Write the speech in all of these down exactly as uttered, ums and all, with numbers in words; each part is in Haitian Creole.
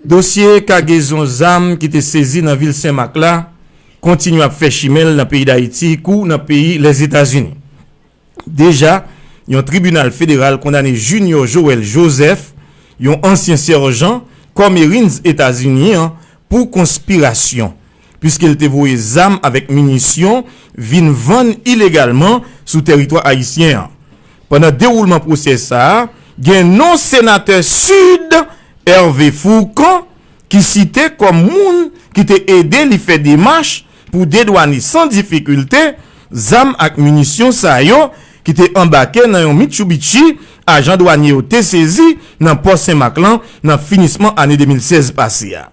Dosye kagezon zam ki te sezi nan vil Senmak la kontinye ap fè chimen l nan peyi Dayiti kou nan peyi Lèzetazini. Deja, yon tribinal federal kondane Junior Joel Joseph, yon ansyen sèjan kò Marines Etazini an, pou konspirasyon, piske l te voye zam avèk minisyon vin vann ilegalman sou tèritwa ayisyen an. Pandan dewoulman pwosè sa a, gen non senatè Sid, Hervé Fourcand, ki site kòm moun ki te ede li fè demach pou dedwane san difikilte zam ak minisyon sa yo ki te anbake nan yon Mitsubishi ajan dwanye yo te sezi nan pò Senmak lan nan finisman ane de mil sèz pase a.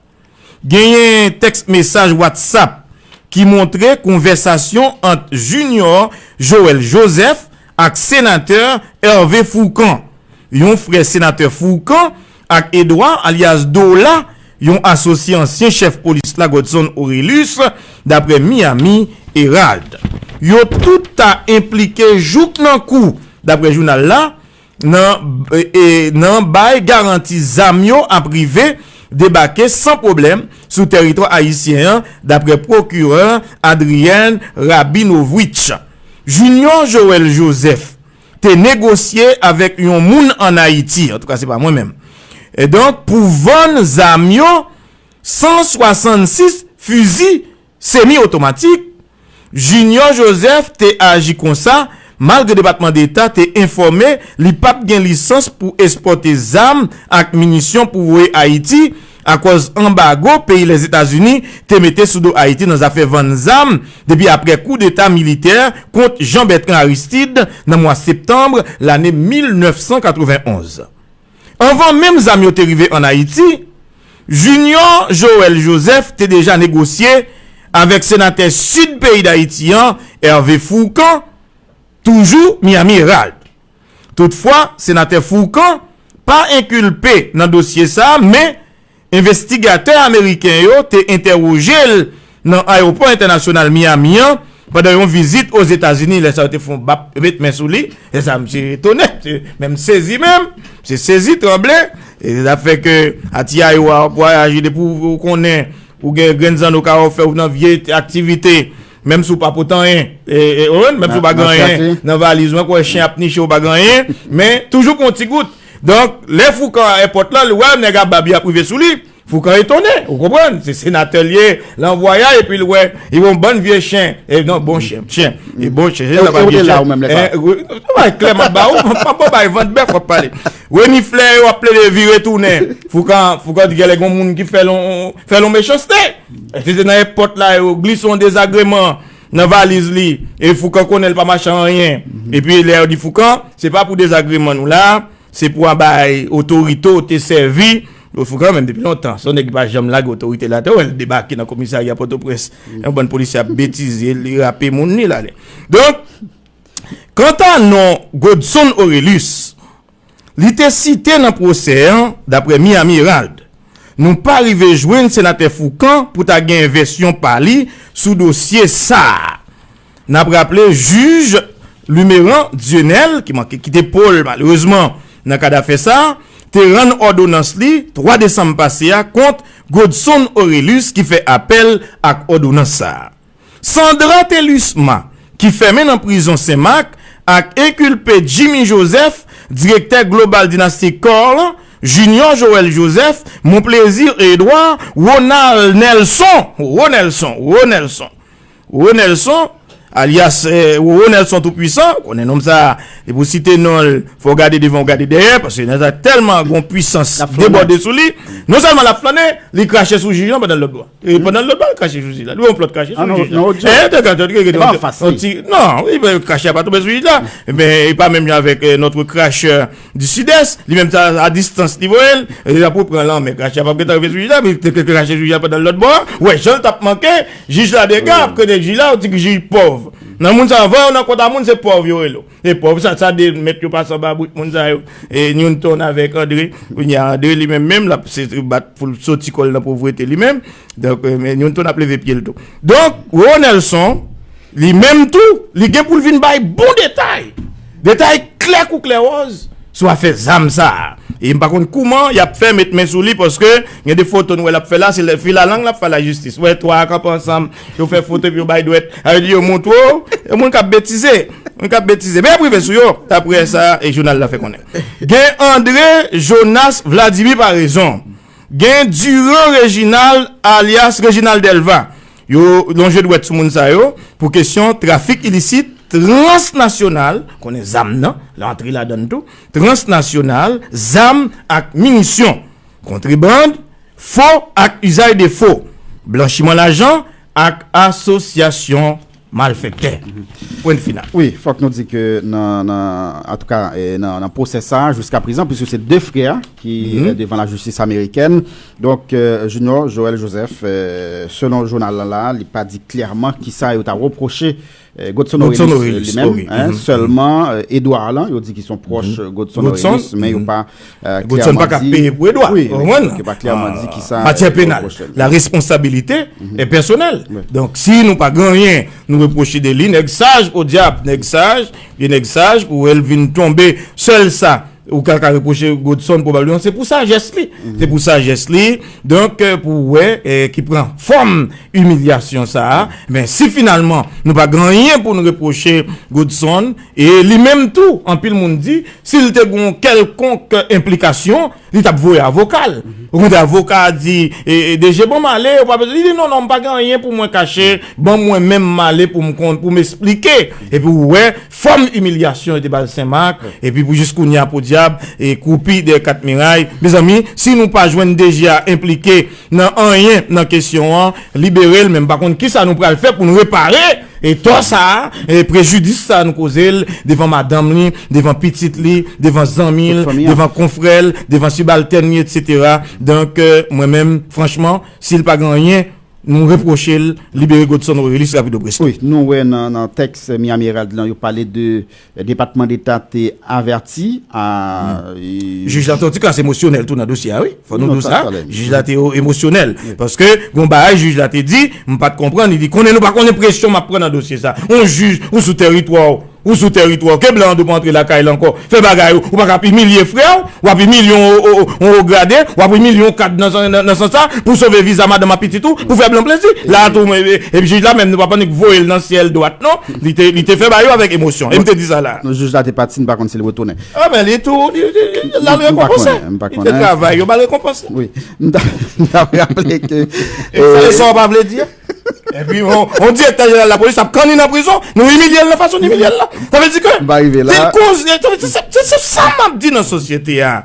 Genyen tèks mesaj WhatsApp ki montre konvèsasyon ant Junior Joel Joseph ak senatè Hervé Fourcand. Yon frè senatè Fourcand ak Edouard alyas Dola, yon asosye ansyen chèf polis la Godson Orélus, dapre Miami Herald. Yo tout ta enplike jouk nan kou, dapre jounal la, nan, e, nan bay garanti zam yo ap rive debake san pwoblèm sou tèritwa ayisyen an, dapre pwokirè Adrienne Rabinovitch. Junior Joel Joseph te negosye avèk yon moun ann Ayiti, antouka se pa mwen menm, e donk pou vann zam yo, san swasannsis fizi semi otomatik. Junior Joseph te aji konsa malgre Depatman Deta te enfòme li p ap gen lisans pou ekspòte zam ak minisyon pou voye Ayiti, akòz anbago peyi Lèzetazini te mete sou do Ayiti nan zafè vann zam depi apre koudeta militè kont Jean Bertrand Aristide nan mwa septanm lane mil nèf san katrevenn onz. Anvan menm zam yo te rive ann Ayiti, Junior Joel Joseph te deja negosye avèk senatè Sid peyi Dayiti an, Hervé Fourcand, toujou Miami Herald. Toutfwa, senatè Fourcand pa enkilpe nan dosye sa a, men envestigatè ameriken yo te entèwoje l nan ayewopò entènasyonal Miami an pandan yon vizit Ozetazini. Lè sa yo te fè yon bap met men sou li, lè sa misye etone, misye menm sezi menm, misye sezi, tranble. E sa fè ke ati a yo a vwayaje depi w konnen ou gen grenn zanno ka fè w nan vye aktivite. Menm si w pa pote anyen, e, e, ou konprann? Menm si w pa gen anyen nan valiz ou, ou wè chen ap niche, ou pa gen anyen, men toujou gen yon ti gout. Donk, lè Fourcand a èpòt la, li wè nèg a bab li ap rive sou li, Fourcand etone, ou konprann? Se senatè l ye, l an vwayay, epi l wè, li wè yon bann vye chen, e non, bon chen, chen, e bon chen, se sa pa vye chen. Klè m ap ba ou, m ap ba w bay vant bèf w ap pale. Reniflè yo ap plede vire tounen. Fourcand, Fourcand di genlè gen yon moun ki fè l yon, fè l yon mechanste. Èske se nan èpòt la yo glise yon dezagreman nan valiz li, e Fourcand konnen l pa mache anyen. Epi lè yo di Fourcand, se pa pou dezagreman nou la, se pou an bay otorite w te sèvi. Fourcand menm depi lontan, se yon nèg ki pa janm lage otorite l atè, w wè l debake nan komisarya Pòtoprens, yon bann polisye ap betize l, li rape moun li la. Donk, kanta non Godson Orélus, li te site nan pwosè an, dapre Miami Herald, nou pa rive jwenn senatè Fourcand pou ta gen vèsyon pa li sou dosye sa a. N ap raple jij Luméran Dieunel, ki manke kite po l malerezman nan kad afè sa a, te rann òdonans li twa desanm pase a kont Godson Orélus ki fè apèl ak òdonans sa a. Sandra Thelusma, ki fèmen nan prizon Senmak, ak enkilpe Jimmy Joseph, direktè global dinasti Corps lan, Junior Joel Joseph, Monplaisir Edouard, Ronald Nelson, Ronelson, Ronelson, Ronelson, alyas, eh, Ronelson Toupwisan, konnen nonm sa, e pou site non l, fò w gade devan w gade dèyè, paske nèg sa tèlman gon pwisans debòde sou li, non sèlman l ap flannen, li krache sou jij lan pandan l lòtbò. E pandan l lòtbò, l krache sou jij la. Li wè yon plòt krache sou jij la. Eh, te gade, te gade, non, wi, men krache a pa tonbe sou jij la. Men, e pa menm jan avèk, eh, notre cracheur du Sud-Est, li menm sa, a distans, li voye l, e l ap reprann lanmen. Krache a p ap gentan rive sou jij la, men te, te krache sou jij la pandan l lòtbò a. Wè, jan l t ap manke, jij la dega, ap kone jij la, ou di jij pòv. Nan moun sa, anvan yo nan kont a moun, se pòv yo rele w. E pòv sa, sa de mèt yo pase anba brik moun sa yo. E Newton avèk André, kounye a André li menm menm, l ap se bat pou l soti kò l nan povrete li menm. Donk, eh, men Newton ap leve pye l tou. Donk, Ronelson, li menm tou, li gen pou l vin bay bon detay. Detay klè kou klè wòz sou afè zam sa a. E m pa konn kouman y ap fè met men sou li, paske gen de foto nou wè l ap fè la, se lè fil a lang l ap fè a lajistis. Wè twa a kanpe ansanm, yo fè foto epi yo bay dwèt. Sa vle di yo montre w, e moun k ap betize. Moun k ap betize. Men y ap rive sou yo, daprè sa e jounal la fè konnen. Gen André Jonas Vladimir Paraison. Gen Durand Reginald alyas Reginald Delva. Yo lonje dwèt sou moun sa yo pou kesyon trafik ilisit transnasyonal, konnen zam nan, l antre ladan l tou, transnasyonal, zam ak minisyon, kontrebann, fo ak izay de fo, blanchiman lajan ak asosyasyon malfektè. Pwen final. Wi, fòk nou di ke nan, nan, antouka, eh, nan, nan pwosè sa, jiska prezan, piske se de frè ki eh, devan lajistis amerikèn. Donk, eh, Junior Joël Joseph, eh, selon jounal la, la, li pa di klèman kisa yo ta repwoche eh, Godson Orelus li menm, hein, sèlman eh, Edouard lan, yo di ki se yon pwòch Godson Orelus, men yo pa eh, Godson pa ka peye pou Edouard, wi, wi, yo pa klèman di kisa eh, yo repwoche. La responsabilité est personnelle. Donk, si nou pa gen anyen nou repwoche de li, nèg saj, podyab, nèg saj, vye nèg saj, pou wè l vin tonbe, sèl sa ou ka, ka repwoche Godson pwobableman, se pou sajès li. Se pou sajès li, donk, eh, pou wè eh, ki pran fòm imilyasyon sa a. Men si finalman nou pa gen anyen pou nou repwoche Godson, e li menm tou, anpil moun di, si l te gen yon kèlkonk enplikasyon, li t ap voye avoka l. Okontrè, avoka a di, e, e, D G, ban m ale, ou pa bezwen. Li di, non, non, m pa gen anyen pou mwen kache, ban mwen menm m ale pou m konn, pou m esplike. Epi ou wè, fòm imilyasyon yo te ba l Senmak, epi pou jis kounye a, podyab, e kwoupi dèyè kat miray. Mezanmi, si nou pa jwenn D G a enplike nan anyen nan kesyon an, libere l, men m pa konn kisa nou pral fè pou nou repare e tò sa a, e prejidis sa a nou koze l devan madanm li, devan pitit li, devan zanmi l, devan konfrè l, devan sibaltèn li, etsetera. Donk, eh, mwen menm, franchman, si l pa gen anyen, nou repwoche l, libere Godson Orelus rapido presto. Wi, nou wè nan, nan tèks Miami Herald lan, yo pale de eh, Depatman Deta te avèti a, eh, jij la te yon ti kras emosyonèl tou nan dosye a, wi. Fò nou di w sa. Jij la te emosyonèl. Paske, gon bagay, jij la te di, m pa t konprann, li di, konnen nou pa konnen presyon m ap pran nan dosye sa. Yon jij, ou sou tèritwa w, ou sou tèritwa w, ke blan an dwe pa antre lakay la ankò, fè bagay ou, ou pa ka ap imilye frè w, w ap imilye yon, yon, yon wo grade, w ap imilye yon kad nan, nan, nan sans sa, pou sove viza madanm ak pitit ou, pou fè blan plezi. La tou, e, e, epi jij la menm, nou pa pannik voye l nan syèl dwat, non. Li te, li te fè bagay yo avèk emosyon. E m te di sa la. Non, jij la te pati, m pa konn si l retounen. Ah, men li tou, li, li, li, l al rekonpanse. M pa konnen, m pa konnen. Li te travay, yo ba l rekonpans. Wi. M ta, m ta raple ke, e sa, e sa w pa vle di a? Epi, on, on direktè jeneral lapolis ap kanni nan prizon, nou imilye l nan fason n imilye l la. Sa vle di ke m pa rive la. Di l koz, sa vle di, se, se, se sa m ap di nan sosyete a.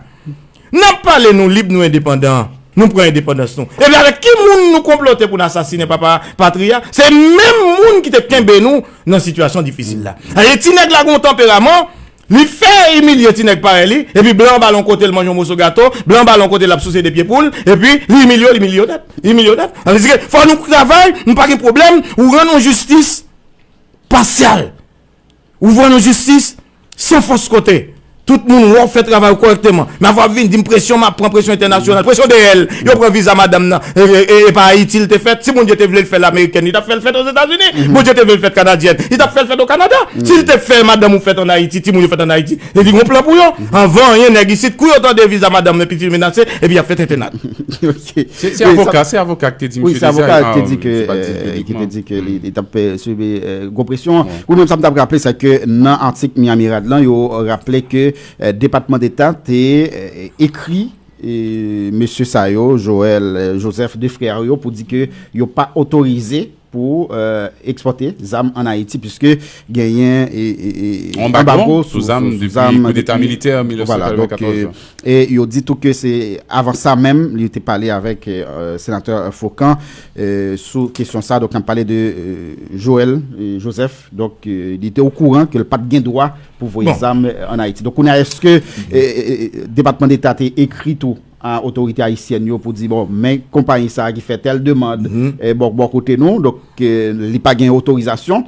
N ap pale, nou lib, nou endepandan. Nou pran endepandans nou. Epi avèk ki moun nou konplote pou n asasinen papa patri a? Se menm moun ki te kenbe nou nan sitiyasyon difisil la. E ti nèg la gen yon tanperaman, li fè imilye ti nèg parèy li, epi blan ba l yon kote l manje yon moso gato, blan ba l yon kote l ap souse de pye poul, epi li imilye w, li imilye w nèt. Li imilye w nèt. Sa vle di ke fò nou travay, nou pa gen pwoblèm, ou rann yon jistis pasyal. Ou rann yon jistis san fòs kote. Tout moun wè w fè travay ou kòrèkteman. Men avwa ap vin di m presyon, m ap pran presyon entènasyonal, presyon de èl. Yo pran viza madanm nan. E, e, e, e pa Ayiti l te fèt. Si Bondye te vle l fè l amerikèn, li t ap fè l fèt Ozetazini. Bondye te vle l fèt kanadyen, li t ap fè l fèt o Kanada. Si l te fè madanm ou fèt ann Ayiti, timoun yo fèt ann Ayiti, li di gon plan pou yo. Anvan anyen, nèg isit, kou yo tande viza madanm nan, pitit yo menase, epi y ap fè tentennad. Ok. Se, se avoka, se avoka ki te di misye deja, wi, se avoka ki te di ke, ki te di ke li, li t ap, eh, sibi, eh, gwo presyon. Ou menm, sa m t ap raple, se ke nan atik Miami Herald lan, yo raple ke, eh, Depatman Deta te, eh, ekri, eh, mesye sa yo, Joël, eh, Joseph, de frè yo, pou di ke yo pa otorize pou, eh, ekspòte zam ann Ayiti, piske genyen, eh, eh, eh, anbago sou zam depi koudeta militè mil nèf san katreventkatorz lan. E yo di tou ke se avan sa menm, li te pale avèk, eh, senatè Focan, eh, sou kesyon sa. Donk, n ap pale de, eh, Joël, eh, Joseph. Donk, eh, li te okouran ke l pa t gen dwa pou voye zam, eh, ann Ayiti. Donk, kounye a, èske, eh, eh, eh, Depatman Deta te ekri tou a otorite ayisyèn yo pou di, bon, men konpayi sa a ki fè tèl demann, eh, bò, bò kote nou, donk, eh, li pa gen otorizasyon,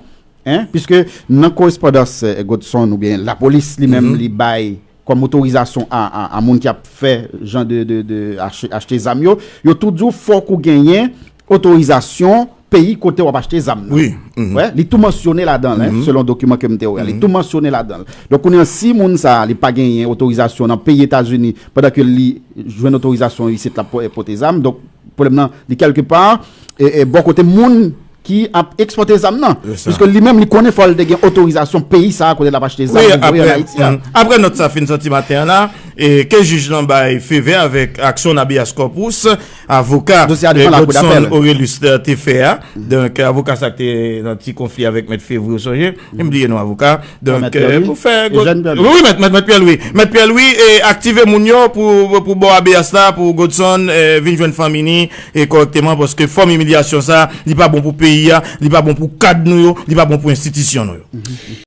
en, piske nan korespondans, eh, Godson oubyen lapolis li menm, li bay kòm otorizasyon a, a, a moun ki ap fè jan de, de, de achte, achte zam yo, yo tou di w fòk ou genyen otorizasyon peyi kote w ap achte zam nan. Wi. Mhm. Wè, li tou mansyone ladan l, hein, Mhm. Selon dokiman ke m te wè. Li tou mansyone ladan l. Donk, kounye a, si moun sa a, li pa genyen otorizasyon nan peyi Etazini pandan ke li jwenn otorizasyon isit l ap po- pote zam, donk, pwoblèm nan, li kèlke pa, e, e, bò kote moun ki ap ekspòte zam nan. Se sa. Piske li menm, li konnen fò l te gen otorizasyon peyi sa a kote l ap achte zam Wi, li voye ann apre, Ayiti a. mm, apre nòt sa fin sòti maten an la, e ke jij lan bay fè vè avèk aksyon habeas corpus, avoka Dosye a devan la Cour Godson d'appel. Orelus te fè a. Donk, avoka sa ki te nan ti konfli avèk mèt Fevri, ou sonje? M bliye non avoka. Donk, Mèt Pierre Louis. Pou fè Eugène Pierre Louis. Wi, wi, mèt, mèt, mèt Pierre Louis. Mèt Pierre Louis, e aktive moun yo pou, pou bò habeas la, pou Godson, e, vin jwenn fanmi ni, e kòrèkteman, paske fòm imilyasyon sa, li pa bon pou peyi a, li pa bon pou kad nou yo, li pa bon pou enstitisyon nou yo.